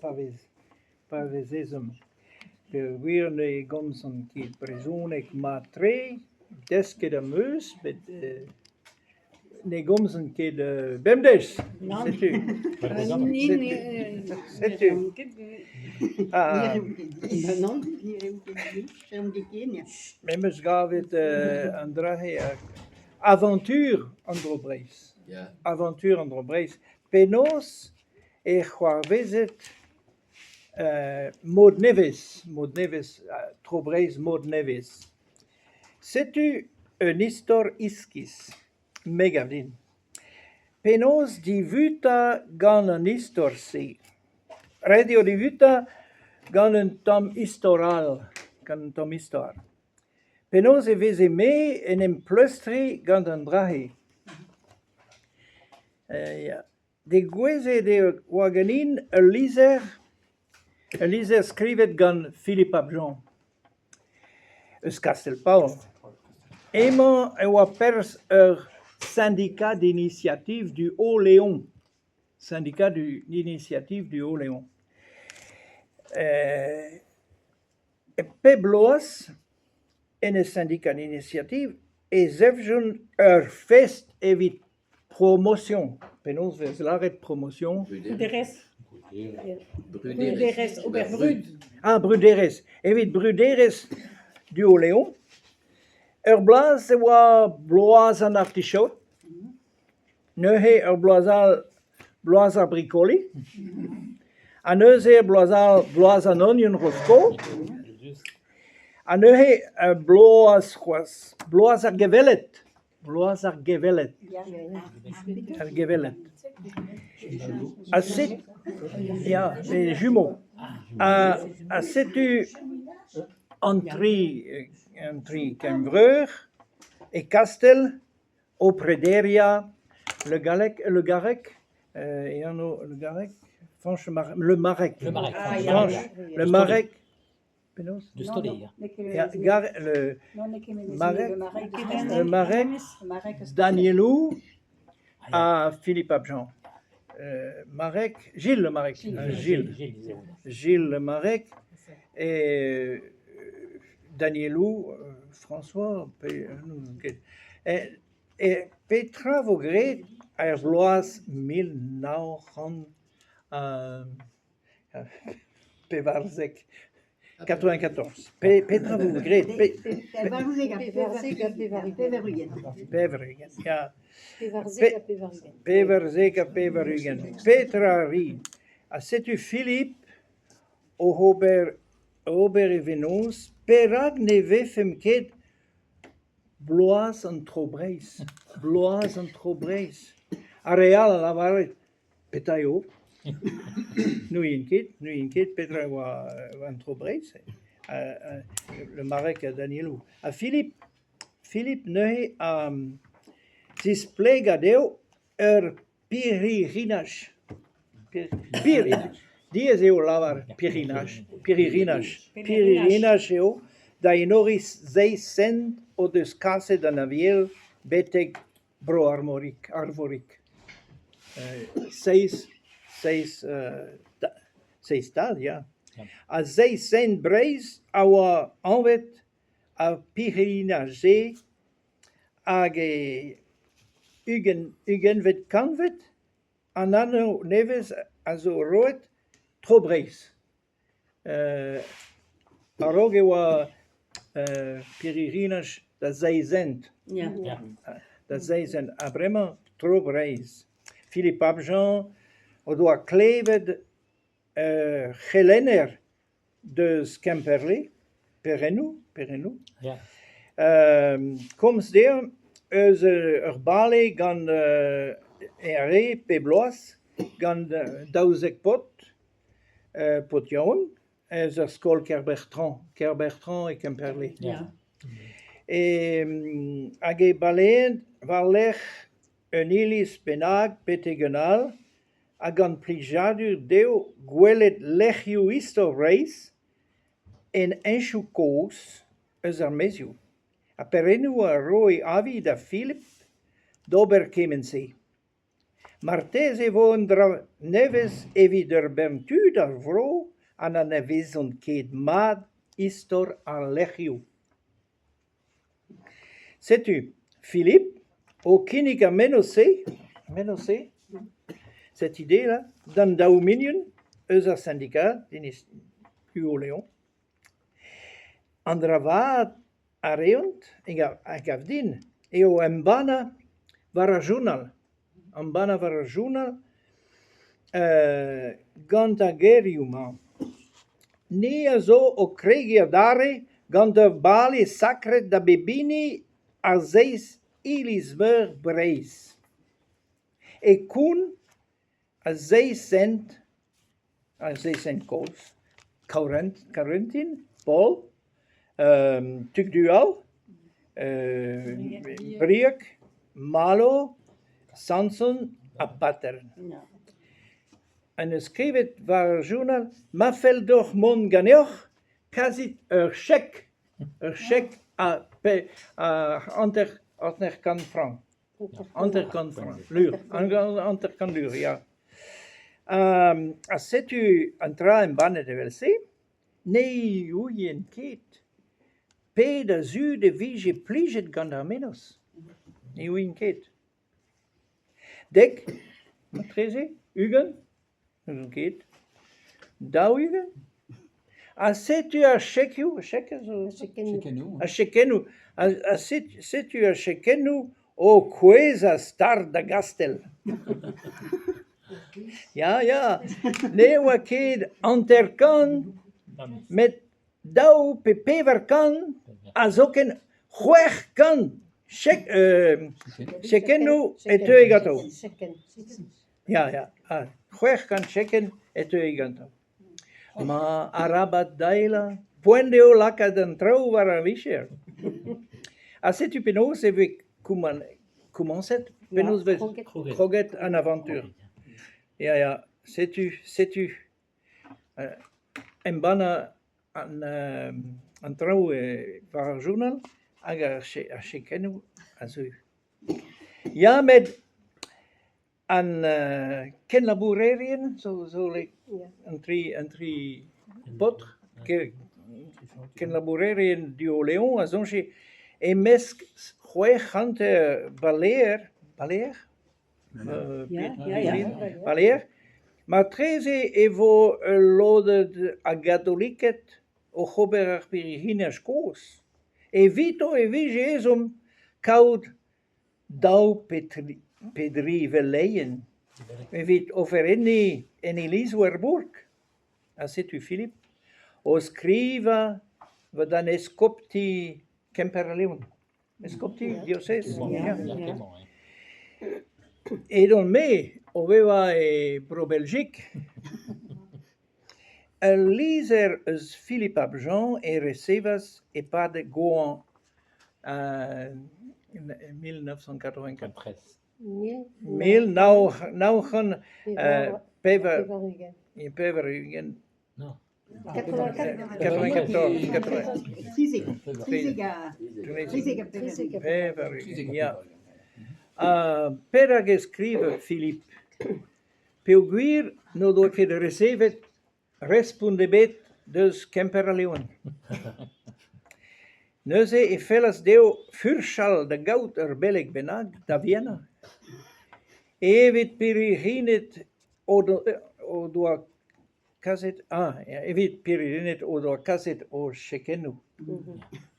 pa vez pa vez ezhomm peogwir ne gomzan ket brezhoneg mat-tre, desket am eus met ne gomzan ket bemdez, setu. Setu. Me 'm eus kavet an dra-se avantur an Dro Breizh, avantur an Dro Breizh. Penaos eo c'hoarvezet mod nevez, mod nevez, Tro Breizh mod nevez. Setu un istor iskis, me 'gav din. Penaos divutañ gant an istor-se ? Ret eo divutañ gant un tamm istor all, gant un tamm istor. Penaos e veze-me en em pleustriñ gant an dra-se ? Ya, degouezhet eo oa ganin ul lizher, ul lizher skrivet gant Philippe Abjean eus Kastell-Paol. Hemañ e oa perzh ur syndicat d'initiative du Haut-Léon. Syndicat d'initiative du Haut-Léon. E pep bloaz en e syndicat d'initiative e savjont ur fest evit promotion. Penaos 'vez lâret promotion ? Bruderezh. Bruderezh, ober brud. Ah, bruderezh. Evit bruderezh du Haut-Léon. Ur bloaz e oa bloaz an artichaod. Neuze ur bloaz all bloaz ar brikoli. Ha neuze ur bloaz all bloaz an ognon Rosko. Ha neuze ur bloaz c'hoazh, bloaz ar gevelled, bloaz ar gevelled, ar gevelled. Ha set- ya, les jumeaux. Ha setu an tri an tri kenvreur e Kastell O prederiañ Le Gallec, Le Garrec, e anv Le Garrec, Fañch Le Marec, Fañch Le Marec, penaos ? Ya, Le Marec, Le Marec, Danielou ha Philippe Abjean. Marec, Gilles Le Marec, Gilles, Gilles Le Marec et Danielou, François, pe n'ouzon ket. E petra 'vo graet er bloaz 1994 ? Petra 'vo graet ? 94, ya. 94. Petra a ri ? Ha setu Philippe oc'h ober ober e vennozh perak ne vefemp ket bloaz an Tro Breizh, bloaz an Tro Breizh. Ar re all a lavare petra eo ? N'ouien ket, n'ouien ket petra e oa an Tro Breizh. Le Marec ha Danielou. Ha Philippe, Philippe neuze a zisplega dezho ur Pirc'hirinaj. Diaes eo lavar pirc'hirinaj. Pirc'hirinaj. Pirc'hirinaj eo da enoriñ seizh sent o deus kaset an Aviel betek Bro Arvorig. Arvorig. Seizh seizh seizh tad, ya. Ha seizh sent Breizh a oa anvet ar pirc'hirinaj-se Hag e ugentvet kantved, an anv nevez a zo roet Tro Breizh. A-raok e oa pirc'hirinaj da seizh hent. Da seizh hent. Ha bremañ Tro Breizh. Philippe Abjean o doa klevet ur c'helenner deus Kemperle, Perennoù, Perennoù. Komz dezhañ eus ur bale gant er re pe bloaz gant 12 paotr, paotr yaouank, eus ar skol Kerbertrand, Kerbertrand e Kemperle. Hag e baleent war-lerc'h un iliz bennak betek un all Ha gant plijadur dezho gwelet lec'hioù istor Breizh en hentoù kozh eus ar maezioù. Ha Perennoù a roe avi da Philippe d'ober kement-se. Marteze e vo un dra nevez evit ur bern tud ar vro ha n'anavezont ket mat istor al lec'hioù. Setu Philippe o kinnig ar mennozh-se, mennozh-se, cette idée-là, d'an daou mignon eus ar sindikad, Huo-Leon. An dra vat a reont, a gav din, eo embannañ war ar journal, embannañ war ar journal gant ar gerioù-mañ : Ni a zo o kregiñ adarre gant ur bale sakret da bep hini a seizh iliz-veur Breizh. E koun ar seizh sent, ar seizh sent kozh, Kaourintin, Paol, Tugdual, Brieg, Malo, Samson ha Patern. En deus skrivet war ar journal ma fell deoc'h mont ganeoc'h kasit ur chek, ur chek a hanter-kant frank. Hanter-kant frank, lur, hanter-kant lur, ya. Ha setu an dra embannet evel-se, ne ouien ket pet a zud e vije plijet gant ar mennozh, ne ouien ket. Dek marteze, ugent, n'ouzon ket, daou-ugent ? Ha setu ar chekoù, chek a zo ? Ar chekennoù, ha setu ar chekennoù o kouezhañ start da Gastell. Ya, ya, ne oa ket hanter-kant met daou pe pevar kant ha zoken c'hwec'h kant chekennoù e teue ganto. Ya, ya, c'hwec'h kant chekenn e teue ganto. Ma, arabat daelañ, poent eo lakaat an traoù war ar vicher. Ha setu penaos e voe komañset, penaos e vez kroget an avantur. Ya, ya, setu, setu embannañ an traoù war ar journal hag ar chekennoù a zeu. Ya met an kenlabourerien zo an tri paotr kenlabourerien Duo-Leon a soñje e-mesk c'hwec'h baleer, baleer ? Baleer, marteze e vo ul lodenn a gatoliked oc'h ober ar pirc'hirinaj kozh. Evito e vije ezhomm kaout daou pe dri veleien evit oferenniñ en ilizoù ar bourk. Ha setu Philippe o skrivañ d'an eskopti Kemper-Leon. Eskopti, diosez, ya. Edon-me o vevañ e Bro-Beljik. Ul lizher eus Philippe Abjean e resevas e-pad goañv mil nav c'hant 1984. 80, ya. Ha perak e skriv Philippe ? Peogwir n'o doa ket resevet respont ebet eus Kemper-Leon. Neuze e fellas dezho furchal da gaout ur beleg bennak da vihanañ evit pirc'hirined o doa kaset o doa kaset o chekennoù.